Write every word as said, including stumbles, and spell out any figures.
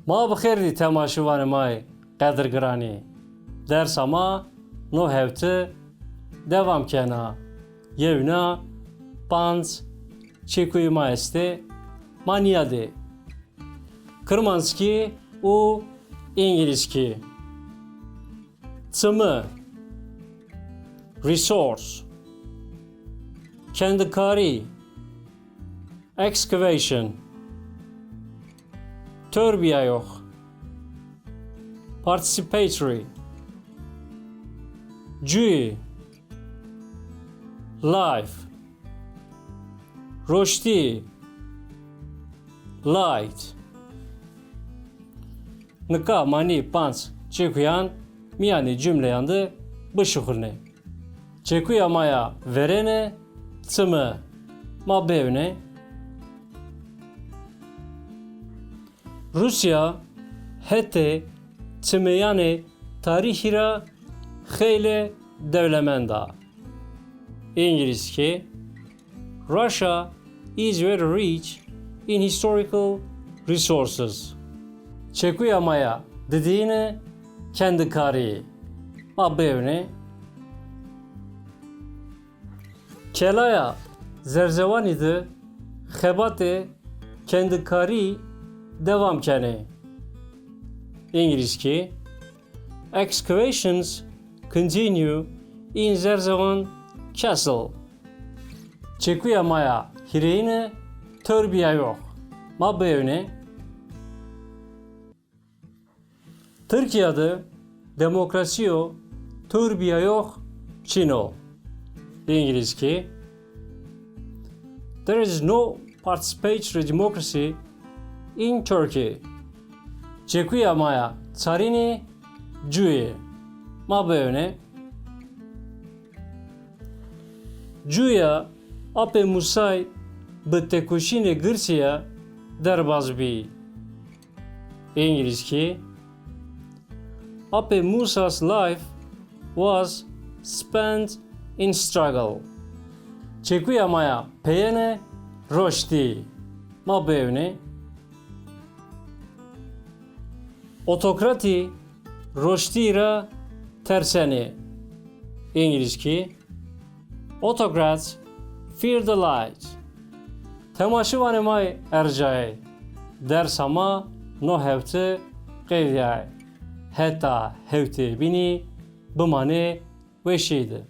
Ma bi xêr dî temaşivanê ma yê qedirgiranî. Dersa ma no hewti dewam kena. Yewna panc çekuyê ma estê, ma nîyadê. Kirmanckî û îngilîzkî. Çimi, resource. Kendikarî, excavation. Torbiyayox, participatory. Cuyî, life. Roştî, light. Nika ma nî panc çekuyan mîyanê cumleyan de bişuxulnê. Çekuya ma ya verêne çimi. Ma biewnê. Rûsya hetê çimeyanê tarîxî ra xeylê dewlemend a. Îngilîzkî, Russia is very rich in historical resources. Çekuya ma ya didîne kendikarî. Ma biewnê. Kelaya zerzewanî de xebatê kendikarî dewam kenê. Îngilîzkî, Excavations continue in Zerzewan Castle. Çekuya ma ya hîrêyine torbiyayox. Ma biewnê. Tirkîya de demokrasîyo torbiyayox çin o. Îngilîzkî, There is no participatory democracy in Turkey. Çekuya ma ya çarînî cuyî. Ma biewnê. Cuya Apê Musay bi têkoşînê girsî ya derbaz bî. Îngilîzkî, Apê Musa's life was spent in struggle. Çekuya ma ya peyêne roştî. Ma biewnê. Otokratî roştî ra tersenê. Îngilîzkî, Autocrats fear the light. Temaşivanê ma yê erjayê, dersa ma no hewti qedîyayê. Heta hewtê bînî bimanê weşî de.